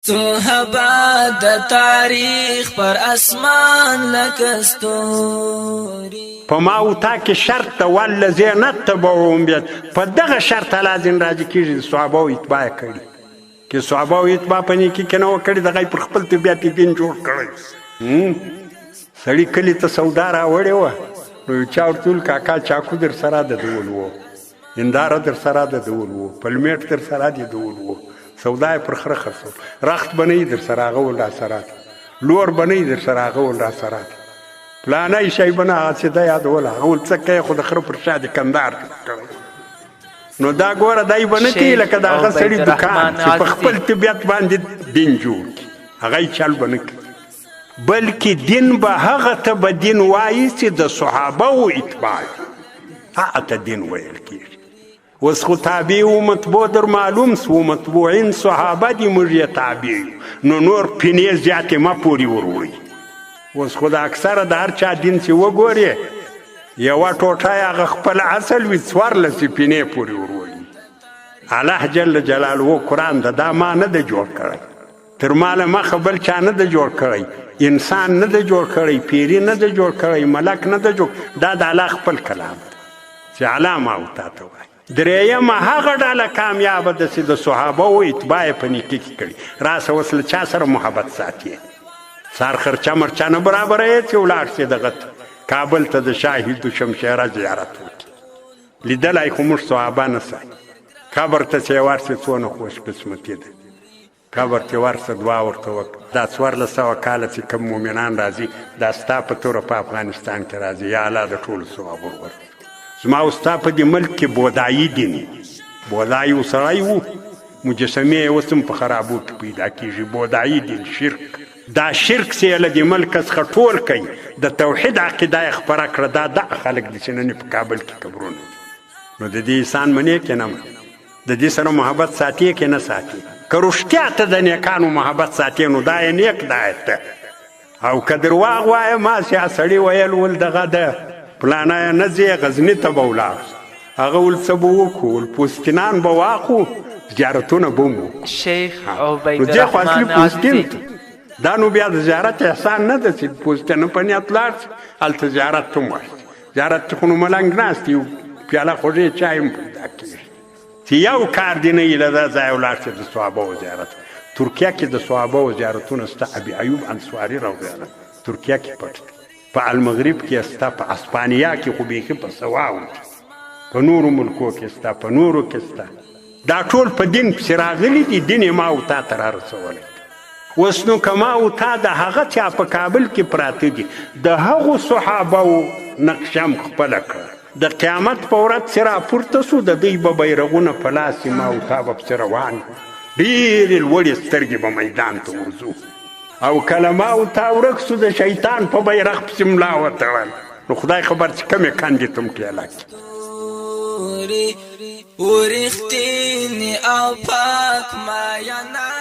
صحابه د تاریخ پر اسمان لکه ستوري. په ما او تا کې شرط ده، والذین اتبعوهم بیا په دغه شرط الله ځین راضي کېږي. د صحابه اتباع کړي که صحابه اتباع په نیکي کې نه وه کړې، دغه یې پر خپل طبیعت دین جوړ کړی. سړي کلي ته سودا راوړې وه، نو یو چا ورته وویل کاکا چاکو در سره ده ده ولوو، هنداره در سره ده ده ولوو، پلمیټ در سره دی ده ولوو. سودا یې پر خره خرڅول. رخت به نه وي در سره، هغه ول راسره ده. لور به نه وي در سره، هغه ول راسره ده. پلانی شی به نه، هسې ده یادوله. هغه ول څه کوې، خو د خره پر شا دې کندهار جوړ کړی. نو دا ګوره دی به نه کوي لکه د هغه سړي دکان چې په خپل طبیعت باندې دین جوړ کړي، هغه یې چل به نه کوي، بلکې دین به هغه ته به دین وایي چې د صحابه و اتباع وي، هغه ته دین ویل کېږي. اوس خو تابع و متبوع در معلوم سو، متبوعین صحابه دي، موږ یې تابع یو، نو نور پینې زیاتې مه پورې وروړئ. اوس خو د اکثره د هر چا دین چې وګورې یوه ټوټه یې هغه خپل اصل وي، 14 پینې پورې وروړي. الله جل جلاله قرآن ده، دا ما نه ده جوړ کړی، تر ما له مخه بل چا نه ده جوړ کړی، انسان نه ده جوړ کړی، پیری نه ده جوړ کړی، ملک نه ده جوړ، دا د الله خپل کلام ده چې الله ما او تا ته وایي. درېیمه هغه ډله کامیابه ده چې د صحابه و اتباع یې په نیکي کې کړي. راسه اوس له چا سره محبت ساتي، سار خرچه مرچه نه برابروې چې ولاړ شې دغه کابل ته د شاهي دوشمشیره زیارت وکړي. لیدلی خو موږ صحابه نه سئ، قبر ته چې ورشې څونه خوش قسمتي ده، قبر ته ورشه دعا ورته وکړه. دا 1400 کاله چې کوم مؤمنان راځي، دا ستا په توره په افغانستان کې راځي، یا الله د ټولو ثواب ورکړي. زما او ستا په دې ملک کې بودایي دین، بودا یو سړی و، مجسمې یې اوس هم په خرابو کې پیدا کېږي. بودایي دین شرک، دا شرک چې یې له دې ملک څخه ټول کوي، د توحید عقیده یې خپره کړه. دا دغه خلک دي چې نن یې په کابل کې قبرونه دي. نو د دې احسان منې که نه منې؟ د دې سره محبت ساتې که نه ساتې؟ که رښتیا ته د نیکانو محبت ساتې نو دا یې نیک دا یې ته، او که درواغ وایې ما چې سړي ویل ول دغه ده پلانه یې نه ځې غزني ته به ولاړ، هغه ول څه به وکړو، ول پوستینان به واخو، زیارتونه به هم وکړو. شیخ نو ځې خو اصلي عبیدالرحمن پوستین عزیزي. ته دا نو بیا د زیارت احسان نه ده چې پوستینه په نیت لاړ شي هلته زیارت هم ورشي. زیارت کې خو نو ملنګ ناست یو پیاله خوږې چای هم پیدا کېږي. چې یو کار دې نه وي له دا ځایه ولاړ شي د صحابه و زیارت. ترکیه کې د صحابه و زیارتونه شته، ابي ایوب انصاري رضی الله ترکیه کې پټ دی، په المغرب کې شته، په اسپانیا کې خو بیخي په سواو دي، په نورو ملکو کې شته، په نورو کې شته. دا ټول په دین پسې راغلي دي، دین یې ما او تا ته را رسولی دی. اوس نو که ما او تا د هغه چا په کابل کې پراته دي د هغو صحابه و نقشه هم خپله کړه، د قیامت په ورځ چې راپورته سو د دوی به بیرغونه په لاس وي، ما او تا به پسې روان یو، ډېرې لوړې سترګې به میدان ته ورځو. او کله ما او تا ورک سو د شیطان په بیرغ پسې ملا وتړل، نو خدای خبر چې کومې کندې ته هم ټېله کړي. ورښتیني او پاک مینان.